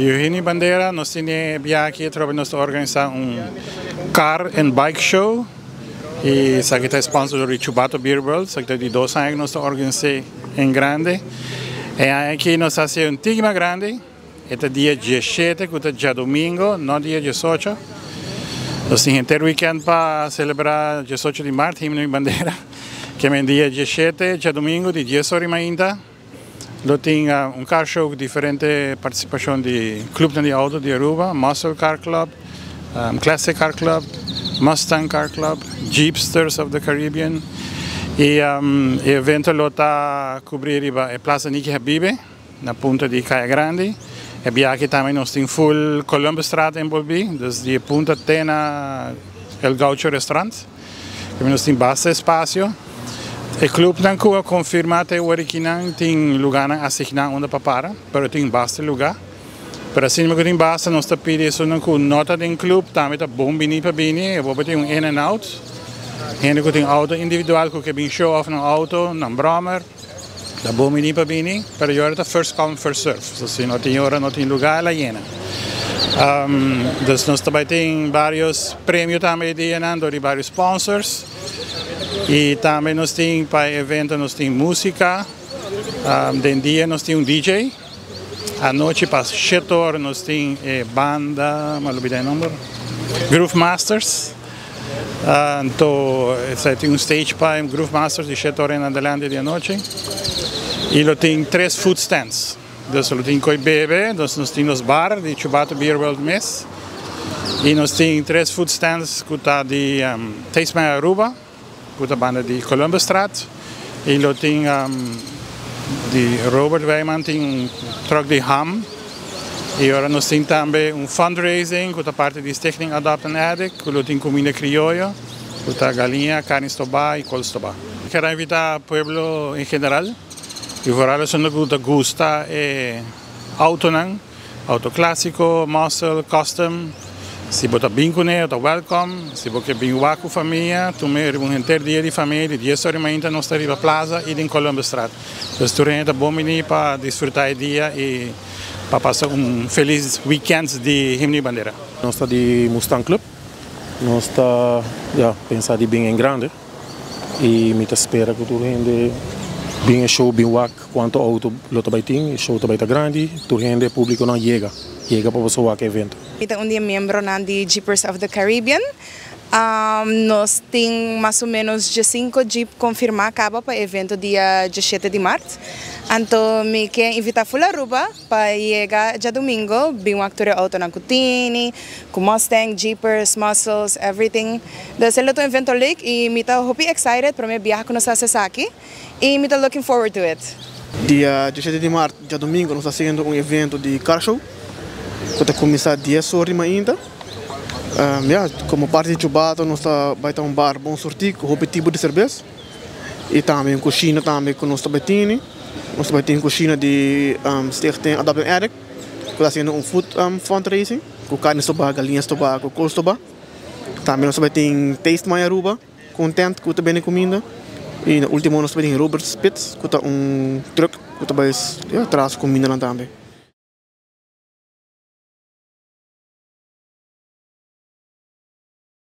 Di Eugenio Bandera, nos tin e biaha aki atrobe nos ta organisa un car and bike show y esaki ta sponsor door di Chubato Beer World. Esaki ta di 2 aña cu nos ta organisa en grande. E aña aki nos ta haci un tiki mas grandi. E ta dia 17, cu ta diadomingo, no dia 18. Nos tin henter weekend pa celebra 18 di maart, Himno y Bandera. Cu dia 17, diadomingo, di 10 or mainta. Lo tin un car show cu diferente participacion di club di auto di Aruba, Muscle Car Club, Classic Car Club, Mustang Car Club, Jeepsters of the Caribbean. Y e evento lo ta cubri e Plaza Niki Habibe, na punta di Caya Grandi. E biaha aki tambe nos tin full Columbusstraat envolvi, desde punta te na El Gaucho Restaurant. Cu nos tin basta espacio. E club nan cu a confirma te awor cu nan tin lugar nan asigna unda pa para, pero tin basta lugar. Pero asina cu tin basta, nos ta pidi esunnan cu no ta den club, tambe ta bon bini pa bini, y bo tin un in and out. Hende cu tin auto individual cu kier bin show off nan auto, nan brommer. Ta bon bini pa bini, pero awor ta first come, first serve. So, si no tin ora, no tin lugar, el a yena. Dus nos tambe tin varios premio tambe di di varios sponsors. Y tambe nos tin pa evento, nos tin musica. Den dia nos tin un DJ. Anochi pa 7 or nos tin banda, m'a lubida e nomber. Groove Masters. Anto, esey tin un stage pa Groove Masters di 7 or en adelante di anochi. Y lo tin tres food stands. Dus lo tin co'i bebe, dus nos tin bar di Chubato Beer World mes. Y nos tin tres food stands cu ta di Taste My Aruba, cu ta banda di Columbusstraat. Y lo tin di Robert Wijman, tin un truck di ham. Y awor nos tin tambe un fundraising cu ta parti di Stichting Adopt an Addict, cu tin cuminda crioyo, cu ta galiña, carni stoba y col stoba. Kier invita pueblo en general, y vooral esunnan cu gusta auto nan, auto clasico, muscle, custom. Si bo ta bin cune, ta welcome. Si bo kier bin cu famia, tuma un henter dia di famia, di 10 or mainta nos ta riba plaza y den Columbusstraat. Dus tur ta bon bini pa disfruta e dia y pa pasa un feliz weekend di Himno y Bandera. Nos ta di Mustang Club. Nos ta, ja, pensa di bin en grande. Y mi ta spera cu tur hende bin e show, bin wak cuanto auto lo ta bay tin, e show ta bay ta grandi, tur hende publico nan yega, yega pa bo wak evento. Mi ta un di e miembronan di Jeepers of the Caribbean. Nos tin mas o menos 5 jeep confirma caba pa evento dia 17 di maart. Anto, mi kier invita full Aruba pa yega diadomingo, bin wak tur auto nan cu tin, cu Mustang, Jeepers, Muscles, everything. Dus e un evento leuk y mi ta hopi excited pa mi biaha cu nos aki y mi ta looking forward to it. Dia 17 di maart, diadomingo, nos ta haciendo un evento di car show, cu ta cuminsa 10 or mainta. Yeah, como parti di Chubato, nos ta bay tin un bar bon surti, cu hopi tipo di cerbes. Y tambe un cushina tambe cu nos tambe tin. Nos tambe tin cushina di Stichting Adopt an Addict, cu ta haciendo un food fundraising, cu carni stoba, galiña stoba, cu col stoba. Tambe nos tambe tin Taste My Aruba, cu un tent cu ta bende cuminda. Y na ultimo nos tambe tin Robert Spitz, cu ta un truck cu ta bay, yeah, traha cuminda tambe.